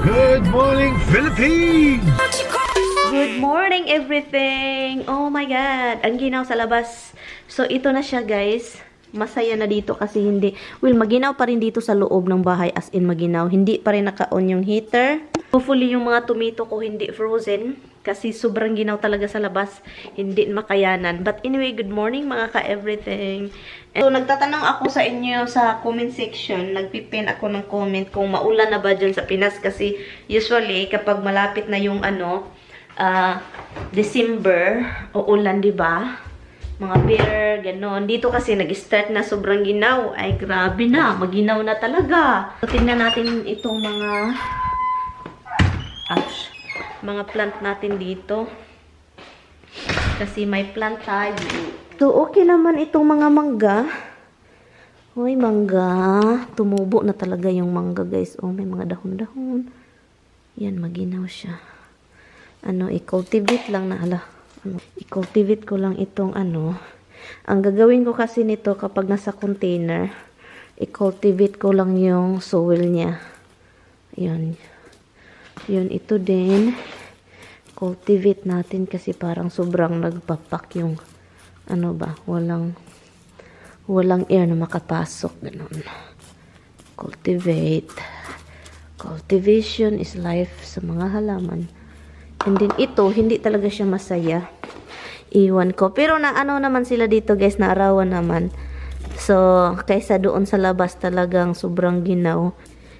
Good morning, Philippines! Good morning, everything! Oh my God! Ang ginaw sa labas. So, ito na siya, guys. Masaya na dito kasi hindi. Well, maginaw pa rin dito sa loob ng bahay. As in, maginaw. Hindi pa rin naka-on yung heater. Hopefully, yung mga tomato ko hindi frozen. Kasi sobrang ginaw talaga sa labas. Hindi makayanan. But anyway, good morning mga ka-everything. So, nagtatanong ako sa inyo sa comment section. Nagpipin ako ng comment kung maulan na ba dyan sa Pinas. Kasi usually, kapag malapit na yung December, uulan, diba? Mga beer, ganon. Dito kasi nag-start na sobrang ginaw. Ay, grabe na. Maginaw na talaga. So, tingnan natin itong mga plant natin dito. Kasi may plant tayo. So, okay naman itong mga mangga. Hoy, mangga. Tumubo na talaga yung mangga, guys. Oh, may mga dahon-dahon. Yan, maginaw siya. I-cultivate lang na, i-cultivate ko lang itong Ang gagawin ko kasi nito kapag nasa container, i-cultivate ko lang yung soil niya. Yun. Yun, ito din. Cultivate natin kasi parang sobrang nagpapak yung walang air na makapasok. Ganun. Cultivate. Cultivation is life sa mga halaman. And then ito, hindi talaga siya masaya. Iwan ko. Pero naman sila dito, guys, naarawan naman. So, kaysa doon sa labas talagang sobrang ginaw.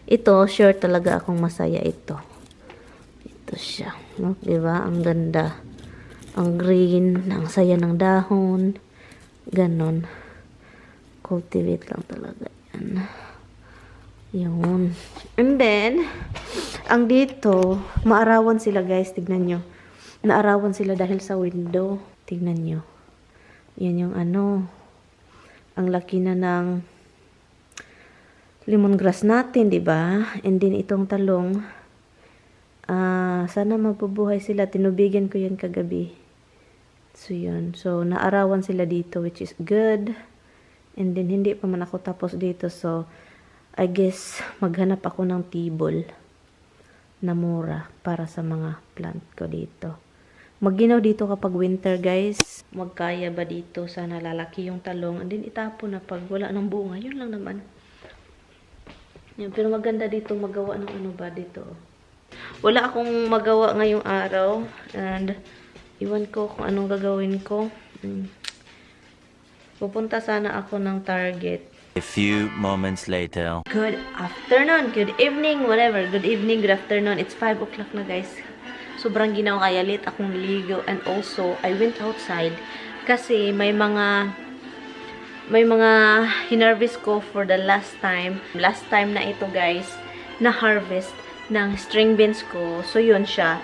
Ito, sure talaga akong masaya ito. Ito siya. No? Diba? Ang ganda. Ang green. Ang saya ng dahon. Ganon. Cultivate lang talaga yan. Yun. And then, ang dito, maarawan sila, guys. Tignan nyo. Naarawan sila dahil sa window. Tignan nyo. Yan yung ang laki na ng lemongrass natin, diba? And then, itong talong, sana mabubuhay sila. Tinubigan ko yan kagabi. So, yun. So, naarawan sila dito, which is good. And then, hindi pa man ako tapos dito. So, I guess, maghanap ako ng tibol na mura para sa mga plant ko dito. Magginaw dito kapag winter, guys. Magkaya ba dito? Sana lalaki yung talong. And then, itapon na pag wala ng bunga. Yun lang naman. Yan, pero maganda dito magawa ng ba dito. Wala akong magawa ngayong araw. And, iwan ko kung anong gagawin ko. Pupunta sana ako ng Target. A few moments later. Good afternoon, good evening, whatever. Good evening, good afternoon. It's 5 o'clock na, guys. Sobrang ginaw kaya late akong ligo. And also, I went outside kasi may mga hinarvest ko for the last time. Last time na ito, guys, na harvest ng string beans ko. So, yun siya.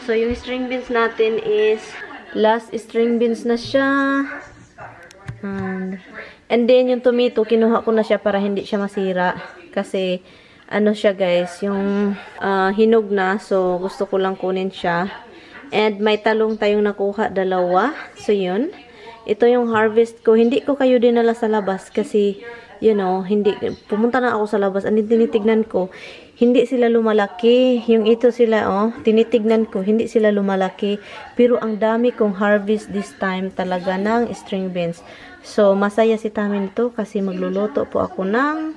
So, yung string beans natin is last string beans na siya. And then, yung tomato, kinuha ko na siya para hindi siya masira. Kasi, siya, guys, yung hinog na. So, gusto ko lang kunin siya. And, may talong tayong nakuha, 2. So, yun. Ito yung harvest ko. Hindi ko kayo dinala sa labas kasi, pumunta na ako sa labas. And tinitignan ko, hindi sila lumalaki. Yung ito sila, tinitignan ko, hindi sila lumalaki. Pero, ang dami kong harvest this time talaga ng string beans. So, masaya si Tami nito kasi magluto ako ng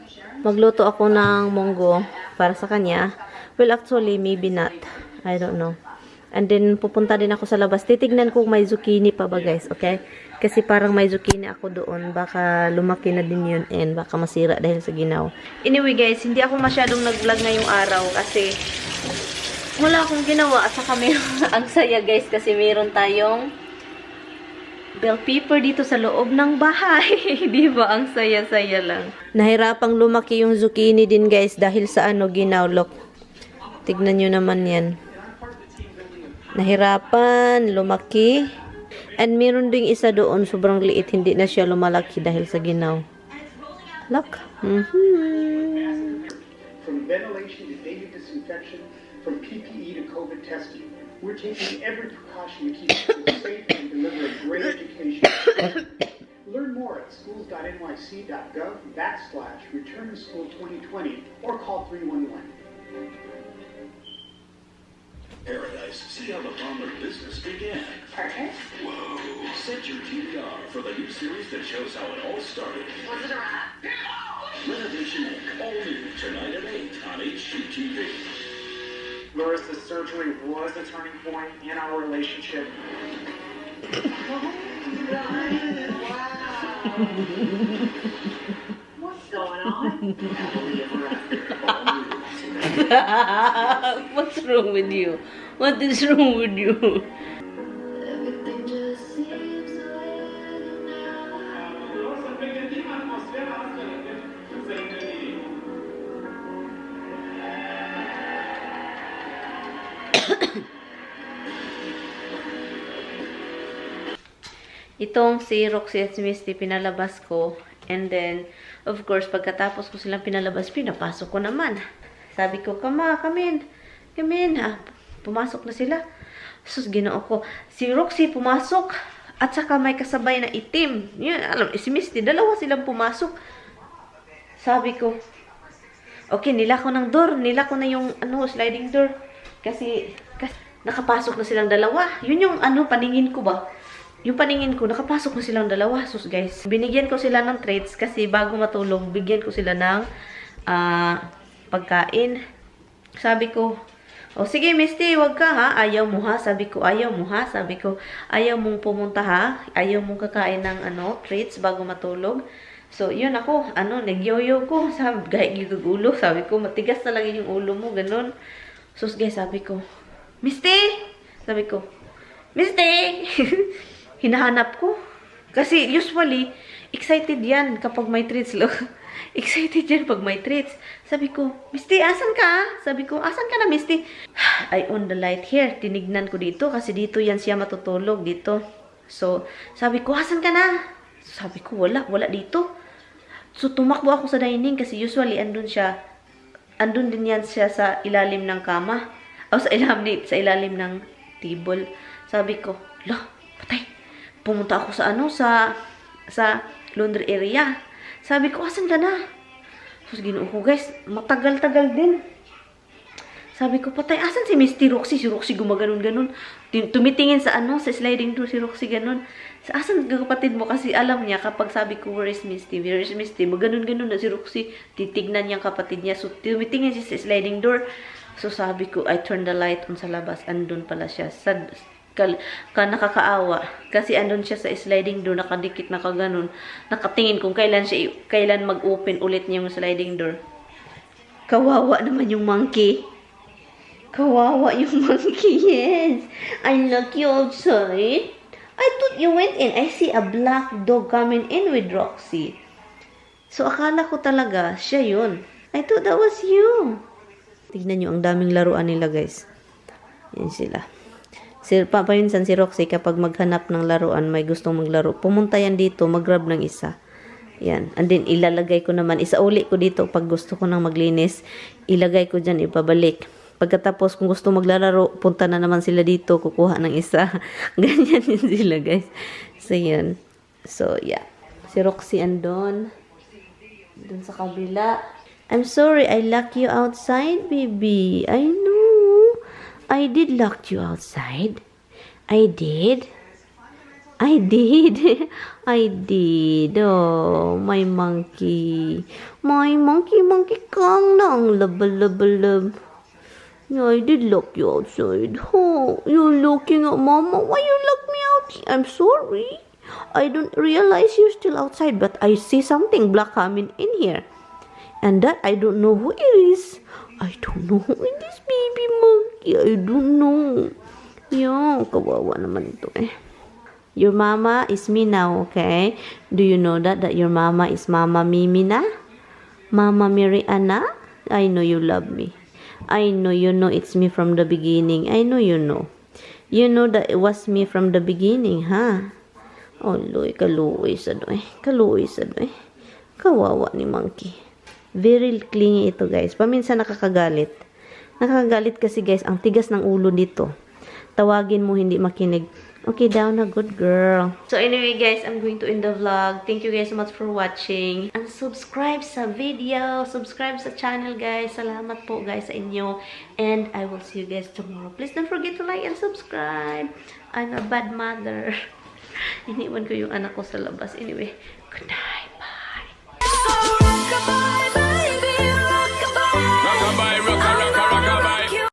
munggo para sa kanya. Well, actually, maybe not. I don't know. And then, pupunta din ako sa labas. Titignan ko kung may zucchini pa ba, guys. Okay? Kasi parang may zucchini ako doon. Baka lumaki na din yun and baka masira dahil sa ginaw. Anyway, guys, hindi ako masyadong nag-vlog ngayong araw kasi wala akong ginawa. At saka ang saya, guys, kasi meron tayong bell pepper dito sa loob ng bahay. Diba? Ang saya-saya lang. Nahirapang lumaki yung zucchini din, guys, dahil sa ginaw. Look. Tignan nyo naman yan. Nahirapan lumaki. And meron ding isa doon, sobrang liit. Hindi na siya lumalaki dahil sa ginaw. Look. From ventilation to daily disinfection, from PPE to COVID testing. We're taking every precaution to keep schools safe and deliver a great education. Learn more at schools.nyc.gov/return to school 2020 or call 311. Paradise, see how the Palmer business began. Partners? Whoa. Set your TVR for the new series that shows how it all started. Was it a rat? Renovation Inc. All new tonight at 8 on HGTV. Larissa's surgery was a turning point in our relationship. What's going on? Happily ever after. All new. What's wrong with you? What is wrong with you? Everything just seems so Itong si Roxy at si Misty pinalabas ko. And then, of course, pagkatapos ko silang pinalabas, pinapasok ko naman. Sabi ko, come in. Come in. Pumasok na sila. Sus, ginoo ko. Si Roxy pumasok. At saka may kasabay na itim. Yun, alam, si Misty, dalawa silang pumasok. Sabi ko, okay, nilako ng door. Nilako na yung sliding door. Kasi nakapasok na silang dalawa. Yun yung paningin ko ba? Yung paningin ko, nakapasok na silang dalawa. Sus guys, binigyan ko sila ng treats kasi bago matulog, bigyan ko sila ng pagkain. Sabi ko, sige Misty, wag ka ha. Ayaw mo ha. Sabi ko, ayaw mo ha. Sabi ko, ayaw mong pumunta ha. Ayaw mong kakain ng treats bago matulog. So, yun ako, nagyoyo ko. Sabi, gahit yung ulo. Sabi ko, matigas na lang yung ulo mo, ganun. Sus guys, sabi ko, Misty! Sabi ko, Misty! Hinahanap ko. Kasi usually, excited yan kapag may treats. Excited yan pag may treats. Sabi ko, Misty, asan ka? Sabi ko, asan ka na, Misty? I on the light here. Tinignan ko dito kasi dito yan siya matutulog dito. So, sabi ko, asan ka na? Sabi ko, wala dito. So, tumakbo ako sa dining kasi usually andun din yan siya sa ilalim ng kama. O sa ilalim ng table. Sabi ko, patay. Pumunta ako sa laundry area. Sabi ko, asan ka na? Tapos ginoo ko, guys, matagal-tagal din. Sabi ko, patay, asan si Misty Roxy? Si Roxy gumaganon-ganon. Tumitingin sa sliding door si Roxy ganon. Asan kapatid mo? Kasi alam niya, kapag sabi ko, where is Misty? Where is Misty? Maganon-ganon na si Roxy. Titignan niyang kapatid niya. So, tumitingin siya sa sliding door. So, sabi ko, I turn the light on sa labas. Andun pala siya. Nakakaawa. Kasi andun siya sa sliding door, nakadikit, nakaganon. Nakatingin kung kailan mag-open ulit niya yung sliding door. Kawawa naman yung monkey. Kawawa yung monkey, yes. I look you outside. I thought you went in. I see a black dog coming in with Roxy. So, akala ko talaga, siya yun. I thought that was you. Tignan nyo, ang daming laruan nila, guys. Yan sila. Paminsan si Roxy, kapag maghanap ng laruan, may gustong maglaro, pumunta yan dito, mag-grab ng isa. Yan. And then, ilalagay ko naman, isauli ko dito, pag gusto ko nang maglinis, ilagay ko dyan, ipabalik. Pagkatapos, kung gusto maglalaro, punta na naman sila dito, kukuha ng isa. Ganyan yun sila, guys. So, yan. So, yeah. Si Roxy andon. Doon sa kabila. I'm sorry, I locked you outside, baby. I know. I did lock you outside. I did. I did. Oh, my monkey. My monkey kang lang. Love. Yeah, I did lock you outside. Oh, you're looking at Mama. Why you lock me out? I'm sorry. I don't realize you're still outside, but I see something black coming in here. And that I don't know who it is. I don't know who it is, baby monkey. I don't know. Yo, kawawa naman ito eh. Your mama is me now, okay? Do you know that your mama is Mama Mimi na? Mama Mariana? I know you love me. I know you know it's me from the beginning. I know you know. You know that it was me from the beginning, ha? Oh, loy, kaluoy sa doy. Kawawa ni monkey. Very clingy ito, guys. Paminsan nakakagalit. Nakakagalit kasi, guys, ang tigas ng ulo dito. Tawagin mo, hindi makinig. Okay, down na, good girl. So anyway guys, I'm going to end the vlog. Thank you guys so much for watching. And subscribe sa video. Subscribe sa channel guys. Salamat po guys sa inyo. And I will see you guys tomorrow. Please don't forget to like and subscribe. I'm a bad mother. Iniwan ko yung anak ko sa labas. Anyway, good night. Bye.